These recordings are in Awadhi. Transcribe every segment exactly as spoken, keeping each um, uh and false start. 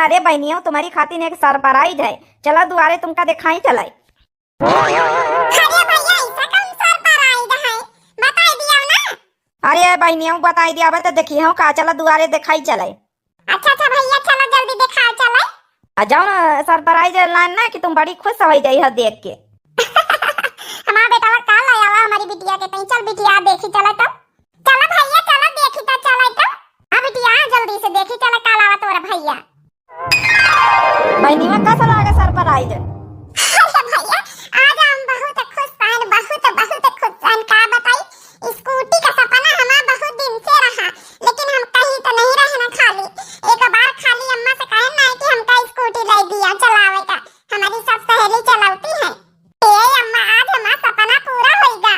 अरे बहनियों, तुम्हारी खातिर एक surprise है, चलो दुआरे तुमका देखाई चलाई। अरे भैया, ऐसा कौन surprise है? बताई दिया ना। अरे बहनियों, बताई दिया, अब तो देखी हम का, चलो दुआरे देखाई चलाई। अच्छा, अच्छा भैया, चलो जल्दी देखाई चलाई। आ जाओ ना, surprise लान ना कि तुम बड़ी खुश हो जाई हो देख के। हमार बेटवा का लाया हुआ हमारी बिटिया के, तई चल बिटिया देखी चला तो। चला भैया, चला देखी तो चला तो। हाँ बिटिया, जल्दी से देखी चला का लावा तोरा भैया। बहनिया, कैसा लागे surprise? अरे भैया, आज हम बहुत खुश हन, बहुत, बहुत खुश हन। का बताई, scooty का सपना हमार बहुत दिन से रहा, लेकिन हम कहीं तो नहीं रहना खाली। एक बार खाली अम्मा से कहन ना कि हमका scooty ले दिया चलावे का, हमारी सब सहेली चलावती है। ए अम्मा, आज हमार सपना पूरा होइगा।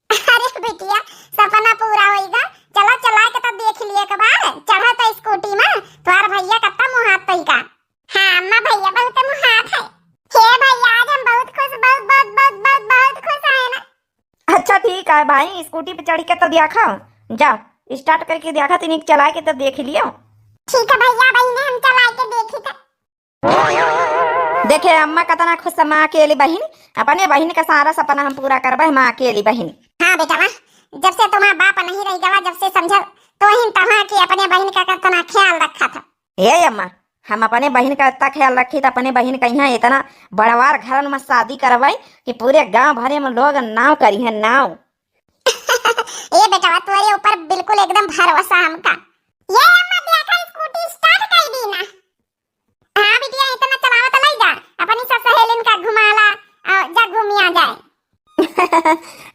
अरे बिटिया, सपना पूरा होइगा। चला, चला के तो देख लिए एक बार। चढ़ा तो scooty में, तोहार भैया कत्ता मुहात तई का। हाँ अम्मा, भैया बहुत मुहात है। हे भैया, आज हम बहुत खुश, बहुत, बहुत, बहुत, बहुत, बहुत खुश है ना। अच्छा ठीक है भाई, scooty पे चढ़ के तो देखा। जा, start करके देखा, तनिक चला के तो देख लियो। ठीक है भैया, बहने हम चला के देखी तो। देखे अम्मा, कतना खुश है माँ अकेली बहिन, अपने बहिन का सारा सपना हम पूरा करबे, माँ अकेली बहिन। हाँ बेटवा, जब से तुम्हारा बाप नहीं रह गवा, जब से समझल, तो ही तमा कि अपने बहिन का कतना ख्याल रखा था। हे अम्मा, हम अपने बहिन का इतना ख्याल रखी तो अपने बहिन का यहाँ इतना बड़वार घरन में शादी करवाई कि पूरे गांव भरे में लोग नाव करी है, नाव। ए बेटवा, तोरे ऊपर बिल्कुल एकदम भरोसा हमका। ये अम्मा, देखा, scooty start कर दी ना। हाँ बिटिया, इतना चलावत लई जा, अपनी सब सहेलिन का घुमाला, आ, जा घूमी आ जाए।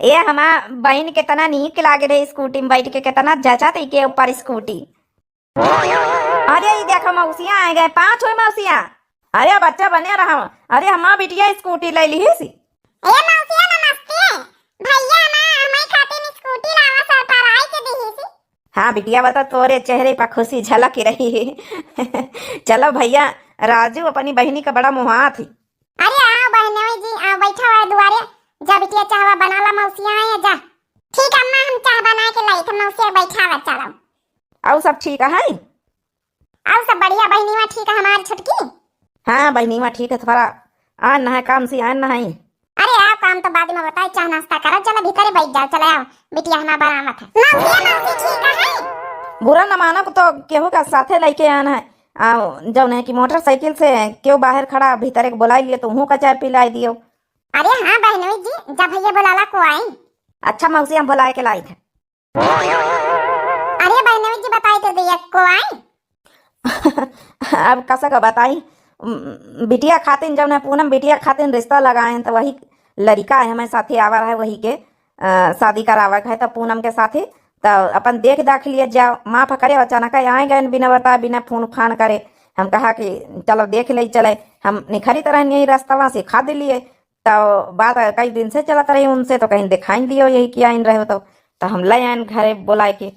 ए हमार बहिन, कितना नीक लागे रहे scooty में बैठ के, कितना जचा तई के ऊपर scooty। अरे ई देखो मौसिया आ गए, पाँच हुई मौसिया। अरे बच्चा बने रहा। अरे हमार बिटिया scooty ले ली सी। ए मौसिया नमस्ते। भैया ना हमारे खातिर scooty लावा, सरपराई के दी सी। हाँ बिटिया, बता तोरे चेहरे पर खुशी झलक रही है। चलो भैया, राजू अपनी बहिनी का बड़ा मुहात ही। अरे आओ बहनोई जी, आओ, बैठा हुआ है दुआरे। जा बिटिया, चाहवा बना ला, मौसिया आए जा। ठीक अम्मा, हम चाह बना के लाई थे, मौसिया बैठा हुआ, चलो। और सब ठीक है? और सब बढ़िया बहनिया, ठीक है हमारी छोटकी? हाँ बहनिया ठीक है, थोड़ा आन ना है काम से, आन ना है। अरे आओ, काम तो बाद में बताए, चाह नाश्ता करो, चलो भीतरे बैठ जाओ, चलो आओ, बिटिया हमार बनावत है। मौसिया, मौसी ठीक है? बुरा न मानो तो केहू का साथे लेके आना है, आ, जौन है कि मोटरसाइकिल से केहू बाहर खड़ा, भीतर एक बुलाई लिए तो उहू का चाय पिलाई दियो। अरे हाँ बहनोई जी, जा भैया बुलाला को आई। अच्छा मौसी, हम बुलाए के लाई थे। अरे बहनोई जी, बताई तो दिया को आई। अब कसा का बताई, उम, बिटिया खातिन जौन है पूनम बिटिया खातिन रिश्ता लगाए हैं तो वही लड़िका है हमारे साथे आवा रहा है, वही के अ, शादी करावे के है, तब पूनम के साथे, तब अपन देख दाख लिए जाओ। माफ करे, अचानक आए गए बिना बताए, बिना फोन फान करे। हम कहा कि चलो देख ले चले, हम निखरी तरह नहीं रास्ता से खा दिलिए। तब बात कई दिन से चलत रही उनसे, तो कहीं दिखाई दियो यही कि आइन रहे हो, तो, तो हम ले आए घरे बुलाए के। ए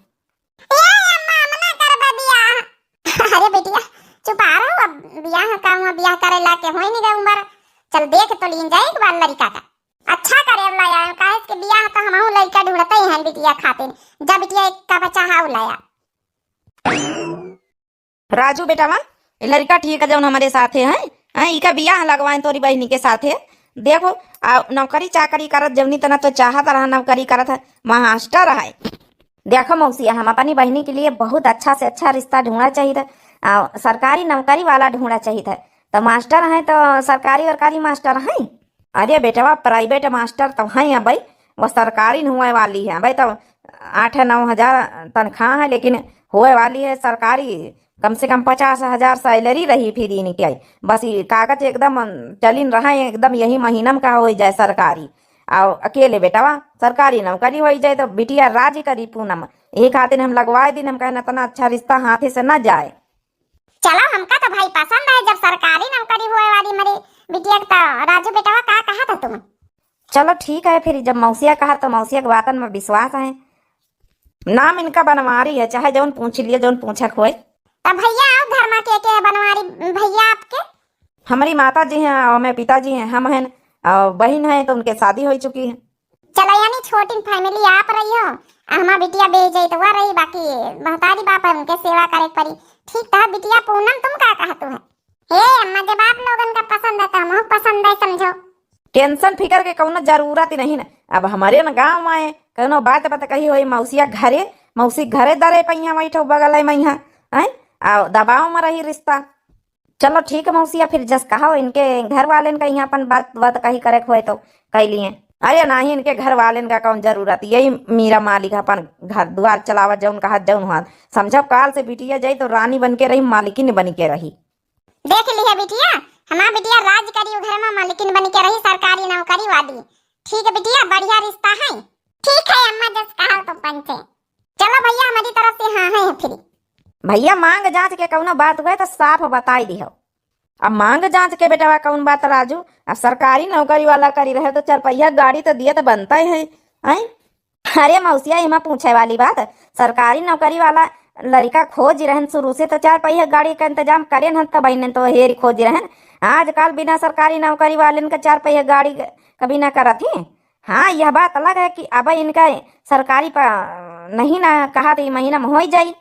अम्मा, हम ना करबा बियाह। अरे बिटिया, चुप आ रहो, अब बियाह का हुआ, बियाह करे ला के होई नहीं गए उम्र। चल देख तो लीन जाए एक बार लड़िका का। अच्छा करे अब ला आयो, काहे कि बियाह तो हमहू लड़का ढूंढते ही हैं बिटिया खातिर। जा बिटिया, एक कप चाह आऊ लाया। राजू बेटावा, ये लड़का ठीक है जौन हमारे साथे है, हैं, इका बियाह लगवाएं तोरी बहिनी के साथे। देखो, आ, नौकरी चाकरी करत जौनी तना तो चाहत रहा, नौकरी करत है, मास्टर है। देखो मौसिया, हम अपनी बहिनी के लिए बहुत अच्छा से अच्छा रिश्ता ढूंढा चाहिए था, आ, सरकारी नौकरी वाला ढूंढा चाहिए था। तो मास्टर है तो सरकारी वरकारी मास्टर है? अरे बेटवा, प्राइवेट मास्टर तो है अबई, वो सरकारी न हुए वाली है अबई, तो आठ नौ हजार तनख्वाह है, लेकिन होए वाली है सरकारी, कम से कम पचास हजार सैलरी रही फिर इनके। बस ये कागज एकदम चलिन रहा है, एकदम यही महीना में का हो जाए सरकारी। और अकेले बेटवा सरकारी नौकरी हो जाए तो बिटिया राज करी पूनम, यही खातिर हम लगवाए दिन। हम कहना इतना अच्छा रिश्ता हाथे से ना जाए। चलो, हमका तो भाई पसंद है, जब सरकारी नौकरी होए वाली मरी बिटिया के, तो राजू बेटवा का कहा था तुम? चलो ठीक है, फिर जब मौसिया कहा तो मौसिया के बातन में विश्वास है। नाम इनका बनवारी है, चाहे जौन पूछ लिए, जौन पूछक होए। तब भैया आओ, घर में के के है बनवारी भैया आपके? हमारी माता जी हैं और हमें पिताजी हैं, हम हैं और बहन है तो उनके शादी हो चुकी है। चलो, यानी छोटी फैमिली आप रही हो, आ हमार बिटिया बेजइतवा रही, बाकी महतारी बाप है, उनके सेवा करे के पड़ी। ठीक था बिटिया पूनम, तुम का कहत हो? ए अम्मा, जब आप लोगन का पसंद है तो हमहू पसंद है, समझो। टेंशन फिकर के कौनो जरूरत ही नहीं ना। अब हमरे न गाँव में कौनो बात बात कही होई मौसिया घरे, मौसी घरे दरे पे यहाँ बैठो बगल है मैं यहाँ, हैं? आ दबाव में रही रिश्ता। चलो ठीक है मौसिया, फिर जस कहो इनके घर वालेन का यहाँ अपन बात बात कही करे के होए तो कह लिए। अरे नाही, इनके घर वालेन का कौन जरूरत, यही मेरा मालिक है, अपन घर द्वार चलावत जौन कहा जौन हुआ। समझब काल से बिटिया जाई तो रानी बन के रही, मालिकिन बन के रही। देख लिहे बिटिया, हमार बिटिया राज करी, उ घर में मालिकिन बन के रही, सरकारी नौकरी वाली। ठीक है बिटिया, बढ़िया रिश्ता है। ठीक है अम्मा, जस कहा तुम पंचे। चलो भैया, हमारी तरफ से हाँ है फिर। भैया, मांग जांच के कौनो बात हुए तो साफ बताई दिहो। अब मांग जांच के बेटवा कौन बात राजू, अब सरकारी नौकरी वाला करी रहे तो चार पहिया गाड़ी तो दिए तो बनता ही है, हैं? अरे मौसिया, एमा पूछे वाली बात, सरकारी नौकरी वाला लड़का खोज रहन शुरू से, तो चार पहिया गाड़ी का इंतजाम करेन हन, तब इन्हें तो हेरी खोज रहन। आजकल बिना सरकारी नौकरी वालेन का चार पहिया गाड़ी कभी ना करत ही। हाँ, यह बात अलग है कि अब इनका सरकारी पा नहीं ना कहा तो ई महीना में हो ही जाई।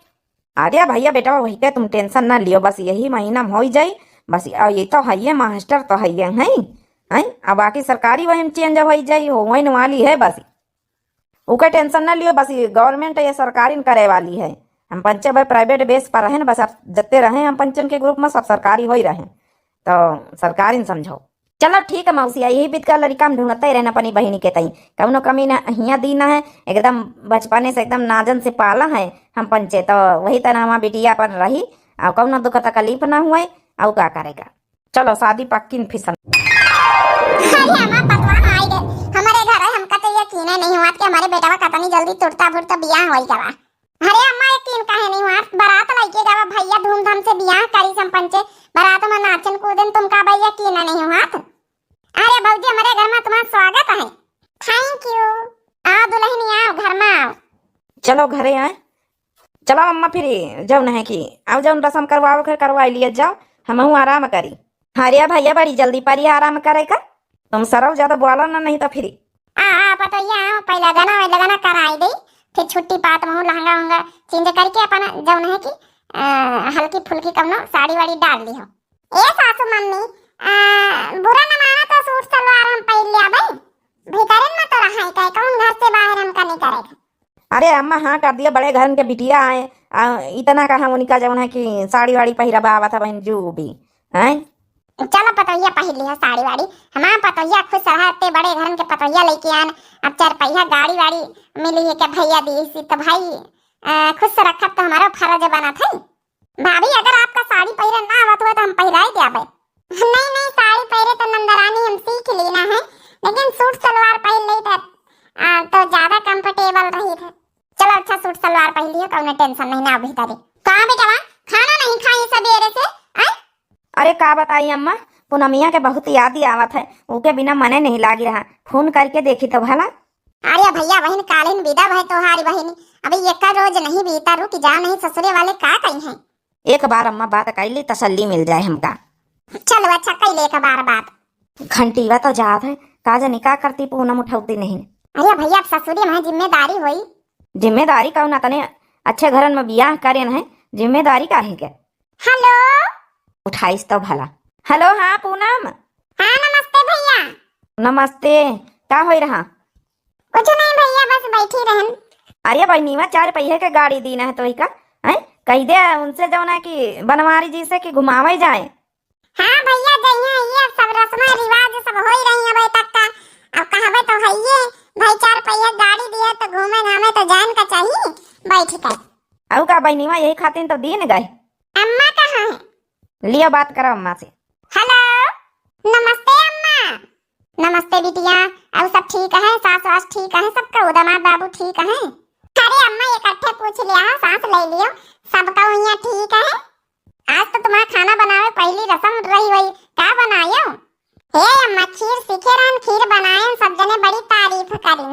अरे भैया बेटा, वही के तुम टेंशन ना लियो, बस यही महीना में हो ही जाई। बस अ, ये तो है, ये मास्टर तो है, ये है, हैं? अब बाकी सरकारी वही में चेंज हो ही जाई, हो वही वाली है बस। ओकर टेंशन ना लियो, बस ये गवर्नमेंट ये सरकारी न करे वाली है। हम पंचे भाई प्राइवेट बेस पर रहेन, बस अब जत्ते रहे हम पंचन के ग्रुप में सब सरकारी हो ही रहे, तो सरकारी न समझो। चलो ठीक है मौसिया, यही बीत का लड़िका हम ढूंढते रहन अपनी बहिनी के तई, कौनो कमी ना हिया दी ना है, एकदम बचपने से एकदम नाजन से पाला है हम पंचे, तो वही तरह हमार बिटिया अपन रही और कौनो दुख तकलीफ ना हुए। और का करेगा, चलो शादी पक्की न फिसन। अरे हमार पतवा आई रे, हमारे घर है, हमका तो यकीन नहीं हुआ कि हमारे बेटवा कतनी जल्दी तुरता फुरता बियाह होई गवा। अरे अम्मा, यकीन काहे नहीं हुआ? बारात लइके गवा भैया, धूमधाम से बियाह करी संपंचे, बारात में नाचन कूदन, तुमका भाई यकीन नहीं हुआ? अरे भौजी, हमारे घर में तुम्हारा स्वागत है। Thank you। आओ दुल्हनी, आओ घर में आओ। चलो घरे आए। चलो अम्मा, फिर जौन है कि अब जौन रसम करवावे के करवाई लिया जाओ, हमहू आराम करी। अरे भैया, बड़ी जल्दी परी आराम करे का, तुम सरौ ज्यादा बोला ना, नहीं तो फिर। आ, आ, पतोहिया, आओ, पहला गाना वाला गाना कराई दे, फिर छुट्टी पात महू लहंगा वहंगा चेंज करके अपना जौन है कि, अ, हल्की फुल्की कौनो साड़ी वाड़ी डाल ली हो। ए सासू मम्मी, अ, बुरा न माना तो सूट सलवार हम पहन लिया भाई, भीतरन में तो रहा है, कौन घर से बाहर हमका नहीं करेगा। अरे अम्मा, हाँ कर दिया, बड़े घरन के बिटिया आए, आ, इतना कहा उनका जौन है कि साड़ी वाड़ी पहिरबा आवत है बहन, जो भी, हैं? चलो पतोहिया पहिर लिहा साड़ी वाड़ी, हमार पतोहिया खुश रहा, ते बड़े घरन के पतोहिया लेके आन, अब चार पहिया गाड़ी वाड़ी मिली है के भैया दी सी, तो भाई, अ, खुश रखब तो हमारो फर्ज बनत है। भाभी, अगर आपका साड़ी पहिरे ना आवत हुए तो हम पहिराई द्याबे। नहीं, नहीं, साड़ी पहिरे तो नंदरानी हम सीख ली ना है, लेकिन सूट सलवार पहिर ले तो, आ, तो ज्यादा comfortable रही थे। चलो अच्छा, सूट सलवार पहिर लियो, कौनो टेंशन नहीं ना भीतरे। का बेटवा, खाना नहीं खाई सबेरे से, आय? अरे का बताई अम्मा, पूनमिया के बहुत याद ही आवत है, ओके बिना मने नहीं लागी रहा। फोन करके देखी तो भला। अरे भैया बहिन, कालिन विदा भय तोहारी बहिनी, अभी एक रोज नहीं बीता, रुक जाओ, नहीं ससुरे वाले का कही हैं। एक बार अम्मा बात कर ली, तसल्ली मिल जाए हमका। चलो अच्छा, कैले एक बार बात। घंटीवा तो जात है, का जाने का करती, पूनम उठौती नहीं। अरे भैया, अब ससुरे में जिम्मेदारी होई। जिम्मेदारी कौन, तने अच्छे घरन में बियाह करेन है, जिम्मेदारी काहे के? हेलो। उठाइस तो भला। हेलो, हाँ पूनम। हाँ, नमस्ते भैया। नमस्ते, का होई रहा? कुछ नहीं भैया, बस बैठी रहन। अरे बहिनीवा, चार पहिए के गाड़ी दीना है तो ही का, हैं? कह दे उनसे जौन है कि बनवारी जी से कि घुमावे जाए। हाँ भैया, जइहे ये सब रस्म रिवाज सब होई रही अबे तक का। अब कहबे तो हइये, भाई चार पहिया गाड़ी दिया तो घूमे घामे तो जान का चाहिए बैठ के। अउ का बहिनीवा, यही खातिर तो दीन गए। अम्मा कहाँ है? लियो बात करो अम्मा से। हेलो, नमस्ते अम्मा। नमस्ते बिटिया, अउ सब ठीक है? सास वास ठीक है? सबका दामाद बाबू ठीक है? अरे अम्मा, इकट्ठे पूछ लिया, सांस ले लियो, सबका यहाँ ठीक है? आज तो तुम्हारा खाना बनावे पहली रसम रही हुई, का बनायो? हे अम्मा, खीर सीखे रहन, खीर बनाए, सब जने बड़ी तारीफ करी।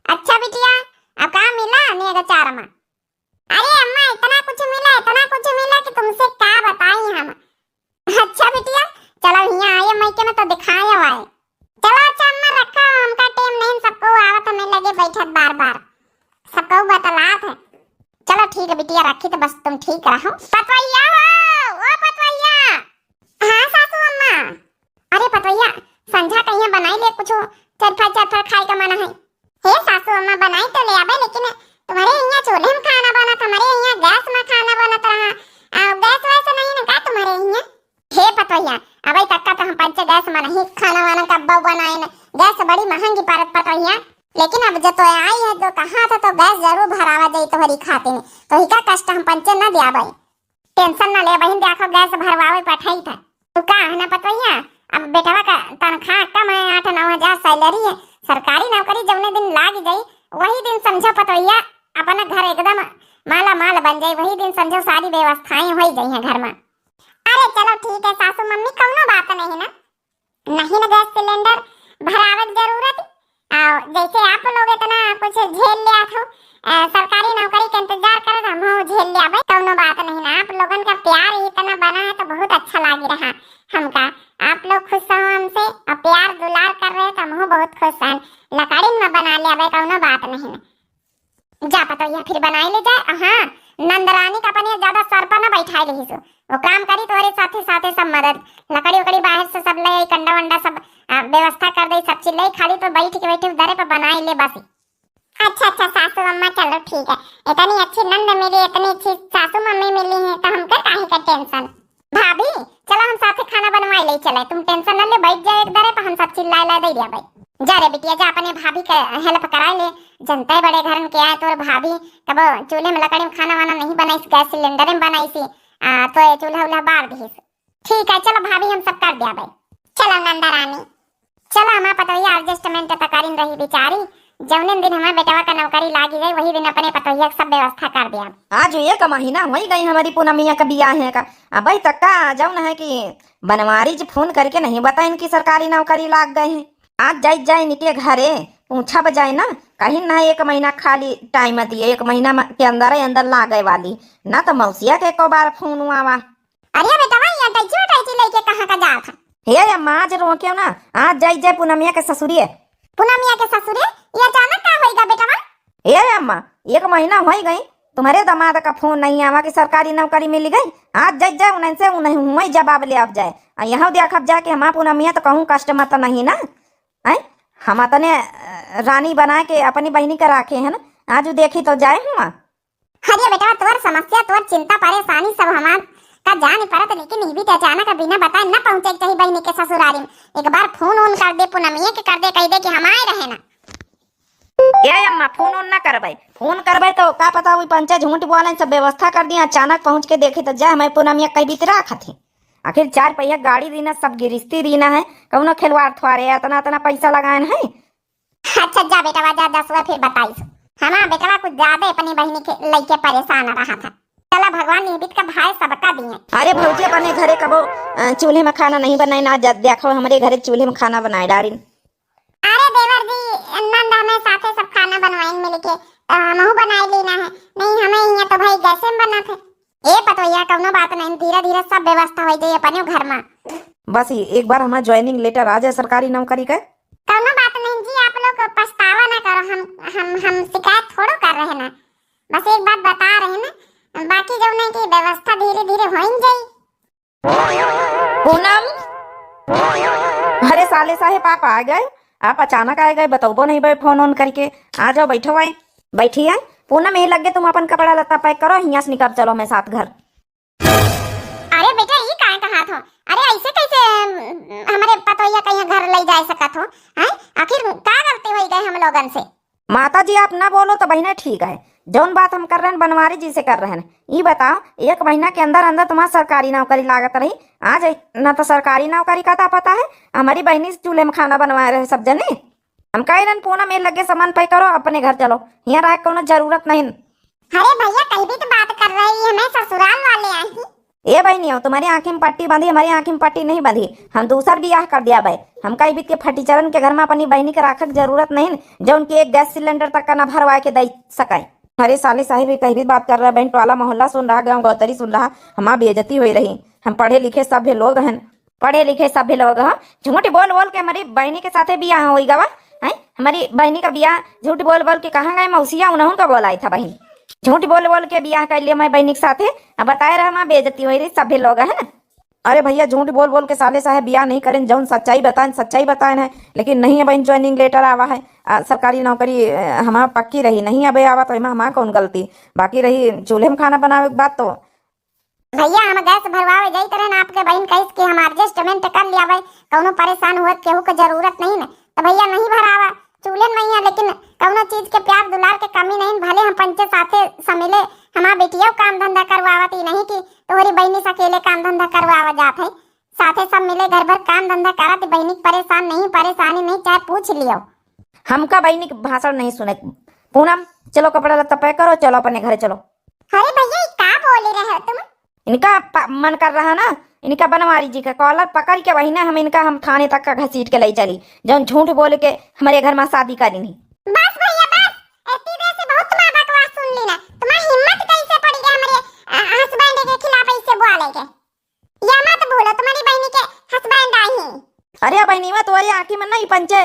अच्छा बिटिया, अब का मिला नेग चार में? अरे अम्मा, इतना कुछ मिला, इतना कुछ मिला कि तुमसे का बताई हम। अच्छा बिटिया, चलो हियाँ आए, मायके में तो दिखाए आए। चलो अच्छा अम्मा, रखा, हमका टेम नहीं, सबको आवत हमें लगे बैठत बार बार, सबको बतलात है। चलो ठीक है बिटिया, रखी तो बस तुम ठीक रहो। पतवैया हो, ओ पतवैया। पतोहिया, संझा कहिया बनाई ले कुछ चरफर चरफर खाए का मन है। हे सासू अम्मा, बनाई तो ले आबे, लेकिन तुम्हरे हियाँ चूल्हे में खाना बनत, हमरे हियाँ गैस में खाना बनत रहा। आ, गैस वैस नहीं न का तुम्हरे हियाँ? हे पतोहिया, अबे तक का तो हम पंचे गैस में नहीं खाना वाना कब्बो बनाए न। गैस बड़ी महंगी पड़त पतोहिया। लेकिन अब जो तो आई है, जो कहा था, तो गैस जरूर भरावा जाई तोहरी खातिर। तो ही का कष्ट हम पंचे न दिया भाई। टेंशन न ले बहिन, देखो गैस भरवावे पठाई था। तू का है ना पतोहिया, अब बेटवा का तनख्वाह कम है, आठ नौ हजार सैलरी है। सरकारी नौकरी जौने दिन लाग जाई, वही दिन समझो पतोहिया अपना घर एकदम माला माल बन जाई। वही दिन समझो सारी व्यवस्थाएं हो जाई हैं घर में। अरे चलो ठीक है सासू मम्मी, कौनो बात नहीं ना, नहीं ना गैस सिलेंडर भरावे के जरूरत। आ, जैसे आप लोग इतना कुछ झेल लिया हो, आ, सरकारी नौकरी के इंतजार करत, हम हो झेल लिया भाई, कौनो बात नहीं ना। आप लोगन का प्यार ही इतना बना है तो बहुत अच्छा लागी रहा हमका। आप लोग खुश हो हमसे और प्यार दुलार कर रहे तो हम बहुत खुश हैं। लकड़िन में बना लिया भाई, कौनो बात नहीं ना। जा पतोहिया फिर बनाई ले जाए। हाँ, नंदरानी का अपने ज्यादा सर पर न बैठाए रही सो, वो काम करी तोहरे साथे साथे सब मदद, लकड़ी उकड़ी बाहर से सब ले आई, कंडा वंडा सब, आ, व्यवस्था कर दे, सब चीज ले, खाली तो बैठ के बैठे दरे पर बनाई ले बस। अच्छा अच्छा सासू अम्मा, चलो ठीक है, इतनी अच्छी नंद मिली, इतनी अच्छी सासू मम्मी मिली है तो हमके काहे का टेंशन। भाभी, चलो हम साथे खाना बनवाई ले चले, तुम टेंशन न ले, बैठ जाए एक दरे पर, हम सब चिल्लाए ला दे दिया भाई। जा रे बिटिया, जा अपने भाभी के हेल्प कराए ले, जनते बड़े घरन के आए तोर भाभी, कबो चूल्हे में लकड़ी में खाना वाना नहीं बनाई, गैस सिलेंडर में बनाई सी, आ, तो ये चूल्हा उल्हा बार दी। ठीक है, चलो भाभी, हम सब कर दिया भाई। चलो नंदा रानी, चलो हमार पतोहिया एडजस्टमेंट त करिन रही बेचारी, जौने दिन हमार बेटवा का नौकरी लागी जाए, वही दिन अपने पतोहिया के सब व्यवस्था कर दिया। आज एक महीना होई गई हमारी पूनमिया का बियाह है का, अबे तक का जौन है कि बनवारी जी फोन करके नहीं बताइन कि सरकारी नौकरी लाग गए हैं। आज जाई जाए इनके घरे, पूछा बजाए ना, कहीं ना एक महीना खाली टाइम दिए, एक महीना म-, के अंदर ही अंदर लागे वाली, ना तो मौसिया के एको बार फोन आवा। अरे बेटवा, ये टैची वटैची लेके कहाँ का जात है? हे अम्मा, आज रोक्यो ना, आज जाई जाए पूनमिया के ससुरिये। पूनमिया के ससुरिये? ये अचानक का होइगा बेटवा? हे अम्मा, एक महीना होई गई, तुम्हरे दामाद का फोन नहीं आवा कि सरकारी नौकरी मिली गई। आज जाई जाए उन्हन से, उन्हन हुई जवाब ले अब जाए। आ यहाँ देखब जाए कि हमार पूनमिया तो कहूँ कष्ट मत नहीं ना, हैं? हम अतने, अ, रानी बना के अपनी बहिनी के राखे हैं ना, आज देखी तो जाए हुआ। अरे बेटा, तोर समस्या, तोर चिंता, परेशानी सब हमार का जान परत, लेकिन ई भी त अचानक बिना बताए न पहुँचे के चाही बहिनी के ससुरारी में। एक बार फोन ओन कर दे, पूनमिया के कर दे, कह दे कि हम आए रहे ना। ए अम्मा, फोन ओन ना करबै, फोन करबै तो का पता हुई पंचे झूठ बोले, सब व्यवस्था कर दिया, अचानक पहुँच के देखे तो जा हमारे पूनमिया कई बीत रहा खाती। आखिर चार पहिया गाड़ी दीना, सब गिरस्ती दीना है, कौनो खिलवाड़ थोड़े, इतना इतना पैसा लगाएन है। अच्छा जा बेटवा, जा दसवा फिर बताइस। हमार बेटवा कुछ ज्यादा अपनी बहिनी के लइके परेशान रहा था। चला भगवान निहबित का भाई सबका दिए। अरे भौजी अपने घरे कबो, अ, चूल्हे में खाना नहीं बनाए ना, जा देखो हमरे घरे चूल्हे में खाना बनाए डारिन। अरे देवर जी, नंद हमें साथे सब खाना बनवाइन मिलके, तो हमहू बनाए लेना है। नहीं हमें यहाँ तो भाई गैसे में बनत है। ए पतोहिया, कौनो बात नहीं, धीरे धीरे सब व्यवस्था हो जाई अपने घर में। बस ये एक बार हमार ज्वाइनिंग लेटर आ जाए सरकारी नौकरी का। कौनो बात नहीं जी, आप लोग पछतावा ना करो, हम हम हम शिकायत थोड़ो कर रहे ना, बस एक बात बता रहे ना, बाकी जौन है कि व्यवस्था धीरे धीरे होइन जाई। पूनम, अरे साले साहेब, आप आ गए, आप अचानक आ गए, बतौबो नहीं बे फोन ओन करके। आ जाओ, बैठो आए। बैठी है पूनम, ये लगे तुम अपन कपड़ा लत्ता पैक करो, हियाँ से निकल चलो मैं साथ घर। अरे बेटा, ई काहे कहात हो? अरे ऐसे कैसे, अम, हमरे पतोहिया कहीं घर ले जा सकत हो? हैं? आखिर का गलती होई गए हम लोगन से? माता जी, आप ना बोलो तो बहिने ठीक है, जौन बात हम कर रहे हैं बनवारी जी से कर रहे हैं। ई बताओ, एक महीना के अंदर अंदर तुम्हार सरकारी नौकरी लागत रही, आज ना तो सरकारी नौकरी का था पता है, हमारी बहिनी से चूल्हे में खाना बनवा रहे सब जने। हम कह रहे पूनम, ए लगे सामान पैक करो, अपने घर चलो, यहाँ रह के कोनो जरूरत नहीं। अरे भैया, कई भी तो बात कर रहे हैं, हमें ससुराल वाले आई। ए बहिनी हो, तुम्हारी आँखी में पट्टी बंधी, हमारी आँखी में पट्टी नहीं बंधी। हम दूसर बियाह कर दिया बे। हम कई बीत के फटीचरन के घर में अपनी बहिनी के राखे के जरूरत नहीं, जो उनकी एक गैस सिलेंडर तक का ना भरवा के दे सके। अरे साले साहेब, ये कई भी बात कर रहा है, बहन, टोला मोहल्ला सुन रहा, गाँव गौतरी सुन रहा, हमार बेइज्जती होई रही। हम पढ़े लिखे सभ्य लोग हैं, पढ़े लिखे सभ्य लोग हो, झूठ बोल बोल के हमारी बहिनी के साथे बियाह होई गवा, हैं? हमारी बहिनी का बियाह झूठ बोल बोल के कहाँ गए मौसिया, उन्हों का बोलाई था बहिन, झूठ बोल बोल के बियाह कर लिया मैं बहिनी के साथे। अब बताए रहा, हमार बेइज्जती होई रही, सभ्य लोग है ना। अरे भइया, झूठ बोल बोल के साले साहेब बियाह नहीं करेन, जौन सच्चाई बताएन, सच्चाई बताएन है, लेकिन नहीं अब ज्वाइनिंग लेटर आवा है, आ, सरकारी नौकरी, अ, हमार पक्की रही, नहीं अबे आवा तो एमा हमार कौन गलती। बाकी रही चूल्हे में खाना बनावे के बात तो भइया, हम गैस भरवावे जाइत रहन, आपके बहिन कहिस कि हम एडजस्टमेंट कर लियावे, कौनो परेशान हुअत केहू के जरूरत नहीं न। तो भइया नहीं भरावा, चूल्हे में ही है, लेकिन कौनो चीज के प्यार दुलार के कमी नहीं, भले हम पंचे साथे समिले, हमार बेटियों काम धंधा करवावत ही नहीं कि तोहरी बहिनी से अकेले काम धंधा करवावा जात है। साथे सब मिले घर भर काम धंधा करत, बहिनी के परेशान नहीं, परेशानी नहीं, चाहे पूछ लियो। हमका बहिनी के भाषण नहीं सुने। पूनम, चलो कपड़ा लत्ता पैक करो, चलो अपने घरे चलो। अरे भइया, ई का बोले रहे हो तुम? इनका प-, मन कर रहा ना, इनका बनवारी जी का कॉलर पकड़ के वही ना हम इनका, हम थाने तक का घसीट के ले चली, जौन झूठ बोल के हमारे घर में शादी करी नहीं। बस भइया बस, इतनी देर से बहुत तुम्हारा बकवास सुन ली ना। तुम्हारी हिम्मत कैसे पड़ी गई हमारे, अ, हस्बैंड के खिलाफ ऐसे बोले के? या मत भूलो, तुम्हारी बहिनी के हस्बैंड आई हैं। अरे बहिनी, वो तोरे आँखी में नहीं पंचे,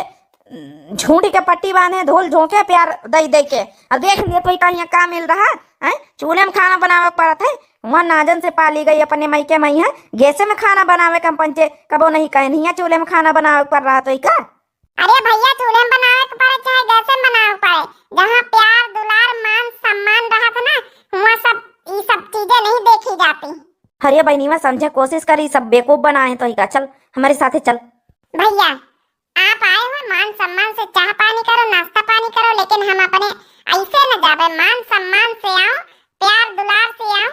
झूठी के पट्टी बांधे, धूल झोंके प्यार दे दे के। अब देख लिए तो का यहाँ का मिल रहा है? चूल्हे में खाना बनावे के पड़त है। वहाँ नाजन से पाली गई अपने मइके में है, गैसे में खाना बनावे के हम पंचे कबो नहीं कहे नहीं है, चूल्हे में खाना बनावे के पड़ रहा तो का? अरे भइया, चूल्हे में बनावे के पड़े चाहे गैसे में बनावे के पड़े, जहाँ प्यार, दुलार, मान, सम्मान रहत है ना, वहाँ सब, ई सब चीजें नहीं देखी जाती। अरे बहिनी, मैं समझे कोशिश करी, सब बेवकूफ बनाए तो ही का। चल, हमारे साथे चल। भइया, आप आए हो, मान सम्मान से चाह पानी करो, नाश्ता पानी करो, लेकिन हम अपने ऐसे न जाबे, मान सम्मान से आओ, प्यार दुलार से आओ,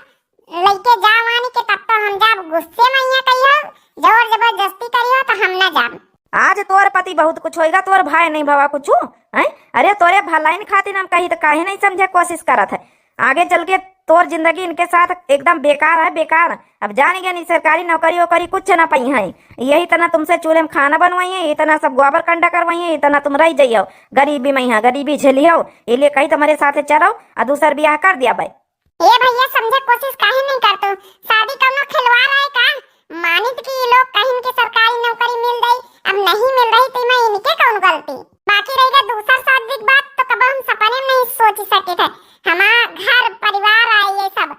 लइके जाओ आनी के, तब तो हम जाब। गुस्से में यहाँ कहियो, जोर जबरदस्ती करियो तो हम ना जाब। आज तोर पति बहुत कुछ होएगा, तोर भाई नहीं भवा कुछ, हैं? अरे तोरे भलाई खातिर हम कही तो काहे नहीं समझे कोशिश करत है। आगे चल के तोर जिंदगी इनके साथ एकदम बेकार है, बेकार। अब जान गया नहीं सरकारी नौकरी वोकरी कुछ ना पाई है। यही तना तुमसे चूल्हे में खाना बनवाई है, इतना सब गोबर कंडा करवाई है, इतना तुम रह जाइयो गरीबी में, यहाँ गरीबी झेलियो। ये लिए कही तुम्हारे साथ चलो और दूसर ब्याह कर दिया भाई। ए भइया, समझे कोशिश काहे नहीं करतू? शादी कौनो खिलवाड़ है का? मानित कि ई लोग कहिन के सरकारी नौकरी मिल जाई, अब नहीं मिल रही तो मैं इनके कौन गलती? बाकी रहेगा दूसर शादी की बात, तो कब हम सपने में नहीं सोच सके थे। हमारा घर परिवार आए ये सब,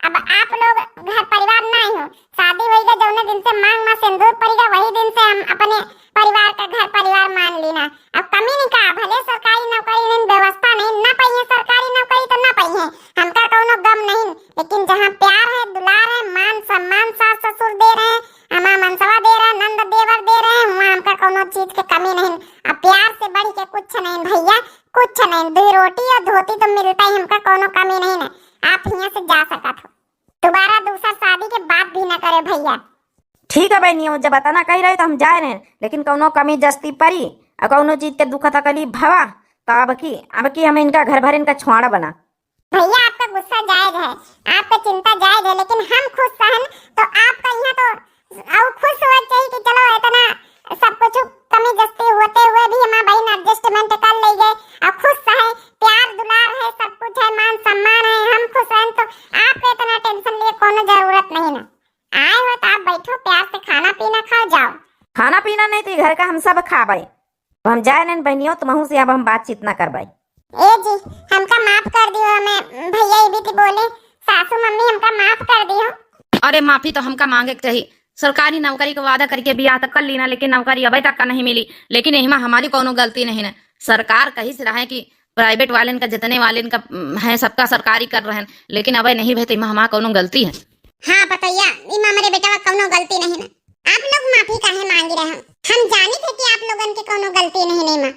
अब आप लोग घर परिवार नहीं हो, शादी होइगा जौने दिन से मांग में सिंदूर पड़ेगा वही दिन से हम अपने परिवार का घर परिवार मान लीना। अब कमी नहीं का, भले सरकारी नौकरी नहीं, व्यवस्था नहीं, ना पाइए सरकारी नौकरी तो ना पाइए, हमका कौनो गम नहीं, लेकिन जहाँ प्यार है, दुलार है, मान सम्मान सास ससुर दे रहे हैं, हमार मनसवा दे रहे हैं, नंद देवर दे रहे हैं, वहाँ हमका कौनो चीज के कमी नहीं। अब प्यार से बढ़ के कुछ नहीं भइया, कुछ नहीं, दो रोटी और धोती तो मिलता ही, हमका कौनो कमी नहीं है। आप हियाँ से जा सकत हो, दोबारा दूसर शादी के बात भी ना करे भइया। ठीक है बहिनी, जब अतना कही रही तो हम जाए रहे, लेकिन कौनो कमी जस्ती परी और कौनो चीज के दुख तकलीफ भवा तो अब की, अब की हम इनका घर भर इनका छोड़ा बना। भइया, आपका गुस्सा जायज है, आपका चिंता जायज है, लेकिन हम खुश रहन तो आपका यहाँ तो और खुश हुआ चाहिए कि चलो इतना सब कुछ कमी जस्ती होते हुए भी हमार बहिन एडजस्टमेंट कर ले गए और खुश है, प्यार दुलार है, सब कुछ है, मान सम्मान है, हम खुश रहन तो आपके इतना टेंशन लिए कोनो जरूरत नहीं ना। आए हो तो आप बैठो, प्यार से खाना पीना खाओ, जाओ। खाना पीना नहीं तो घर का हम सब खाबे। अब हम जाए नहीं बहनियों, तुमहू से अब हम बातचीत ना करबे। ए जी, हमका माफ कर दियो, हमें भइया ई बीती बोले, सासू मम्मी हमका माफ कर दियो। अरे माफी तो हमका मांगे के चाही, सरकारी नौकरी के वादा करके बियाह तक कर लीना, लेकिन नौकरी अबे तक का नहीं मिली, लेकिन एहिमा हमारी कौनो गलती नहीं ना। सरकार कही से रहे कि प्राइवेट वालेन का, जितने वालेन का, उम, है, सबका सरकारी कर रहे हैं, लेकिन अबे नहीं भे, तो एहिमा हमार कौनो गलती है? हाँ पतोहिया, इमा हमरे बेटवा कौनो गलती नहीं ना। आप लोग माफी काहे मांग रहे हो? हम जानित है कि आप लोगन के कौनो गलती नहीं, नहीं माँ।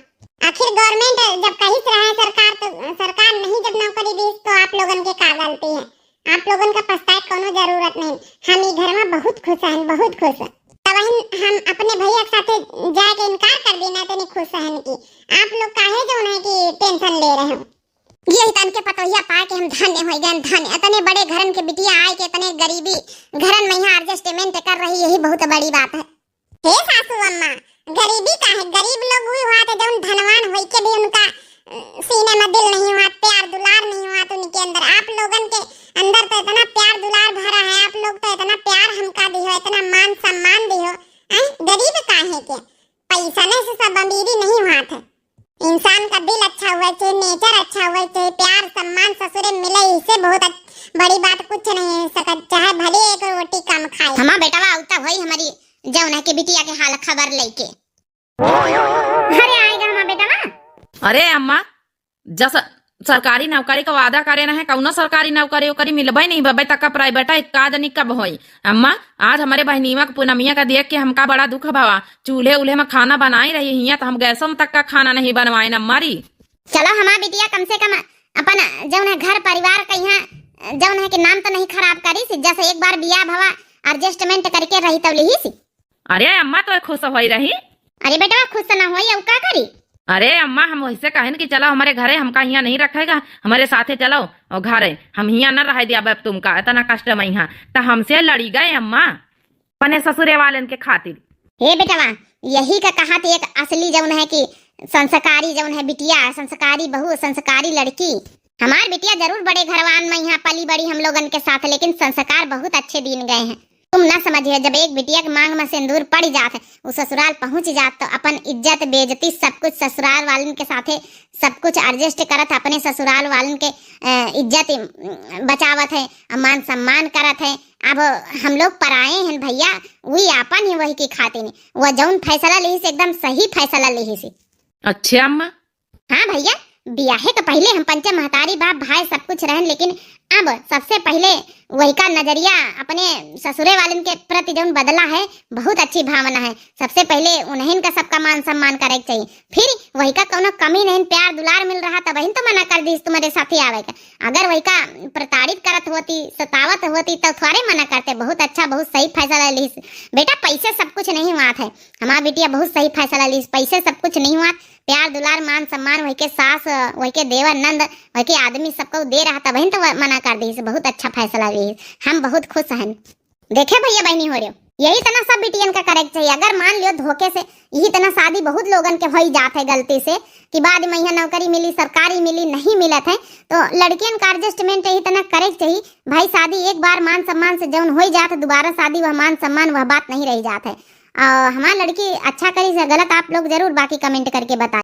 आखिर गवर्नमेंट जब कहिस रहे सरकार, तो सरकार नहीं जब नौकरी दी, तो आप लोगन के का गलती है? आप लोगन का पछताए कौनो जरूरत नहीं। हम ई घर में बहुत खुश हैं, बहुत खुश। तब हम, हम अपने भैया के साथे जाए के इनकार कर दी ना, इतनी खुश हैं कि आप लोग काहे जो है कि टेंशन ले रहे हो। यही तन के पतोहिया पाए के हम धन्य हो गए, धन्य। इतने बड़े घरन के बिटिया आए के इतने गरीबी घरन में यहाँ एडजस्टमेंट कर रही, यही बहुत बड़ी बात है। हे सासू अम्मा, गरीबी का है? गरीब लोग वही हुआ थे जौन धनवान होई के भी उनका, अ, सीने में दिल नहीं हुआ, प्यार दुलार नहीं हुआ तो उनके अंदर। आप लोगन के अंदर तो इतना प्यार दुलार भरा है, आप लोग तो इतना प्यार हमका दिहो, इतना मान सम्मान दिहो। हैं? गरीब काहे के? पैसा नहीं से सब अमीरी नहीं हुआ थे। इंसान का दिल अच्छा हुआ चाहिए, नेचर अच्छा हुआ चाहिए, प्यार सम्मान ससुरे मिले, इससे बहुत अच्छ-, बड़ी बात कुछ नहीं हो सकत, चाहे भले एक रोटी कम खाए। हमार बेटवा आवता के बिटिया के हाल खबर लइके। अरे आएगा हमार बेटवा। अरे अम्मा, जस सरकारी नौकरी का वादा करे न है, कौनो सरकारी नौकरी ओकरी मिलबे नहीं बबे, तक प्राइवेट एक का जनी कब होई। अम्मा, आज हमरे बहनीवा के पूनमिया का देख के हमका बड़ा दुख भवा। चूल्हे उल्हे में खाना बनाई रही हियाँ, तो हम गैसों में तक का खाना नहीं बनवाइन अम्मा री। चलो हमार बिटिया कम से कम अपन जौन है घर परिवार का यहाँ जौन है कि नाम तो नहीं खराब करीस, जस एक बार बियाह भवा adjustment करके रही तब लिहिस। अरे अम्मा तो खुश होई रही। अरे बेटवा खुश ना होई, अउ का करी? अरे अम्मा हम वैसे कहेन कि चलो हमरे घरे, हमका हियाँ नहीं रखेगा, हमरे साथे चलो और घरे, हम हियाँ न रहे दिया अब तुमका, इतना कष्ट में यहाँ, तो हमसे लड़ी गए अम्मा। अपने ससुरे वालन के खातिर। हे बेटवा, यही का कहा थी एक असली जौन है कि संस्कारी जौन है बिटिया, संस्कारी बहू, संस्कारी लड़की। हमार बिटिया जरूर बड़े घरवान में यहाँ पली बड़ी हम लोगन के साथ, लेकिन संस्कार बहुत अच्छे दीन गए हैं। तुम ना समझिए, जब एक बिटिया के मांग में सिंदूर पड़ जात है, उ ससुराल पहुँच जात, तो अपन इज्जत बेइज्जती सब कुछ ससुराल वालन के साथे सब कुछ adjust करत है, अपने ससुराल वालन के, अ, इज्जत, अम, बचावत है, अ, मान सम्मान करत है। अब हम लोग पराए हैं भैया, वही आपन ही वही की खातिन, वह जौन फैसला लिहिस एकदम सही फैसला लिहिस। अच्छा अम्मा। हाँ भैया, बियाहे के पहिले हम पंचे महतारी बाप भाई सब कुछ रहन, लेकिन अब सबसे पहिले वही का नजरिया अपने ससुरे वालन के प्रति जौन बदला है, बहुत अच्छी भावना है। सबसे पहिले उन्हन का सबका मान सम्मान करे के चाहिए, फिर वही का कौनो कमी नहीं, प्यार दुलार मिल रहा तब वही तो मना कर दीस तुम्हारे साथे आवे का। अगर वही का प्रताड़ित करत होती, सतावत होती तो थोड़े मना करते। बहुत अच्छा, बहुत सही फैसला लिहिस बेटा, पैसे सब कुछ नहीं हुआ है। हमार बिटिया बहुत सही फैसला लिहिस, पैसे सब कुछ नहीं हुआ, प्यार दुलार मान सम्मान वही के सास, वही के देवर नंद, वही के आदमी सबको दे रहा तब वही तो मना कर दीस। बहुत अच्छा फैसला लिहिस, हम बहुत खुश हन। देखे भैया बहनी हो रहे हो, यही तना सब बिटियन का करे के चाहिए। अगर मान लियो धोखे से यही तना शादी बहुत लोगन के होई जात है गलती से कि बाद में यहाँ नौकरी मिली, सरकारी मिली, नहीं मिलत है, तो लड़कियन का adjustment यही तना करे के चाहिए। भाई शादी एक बार मान सम्मान से जौन होई जात है, दोबारा शादी वह मान सम्मान वह बात नहीं रही जात है। और हमार लड़की अच्छा करी से गलत आप लोग जरूर बाकी comment करके बताए।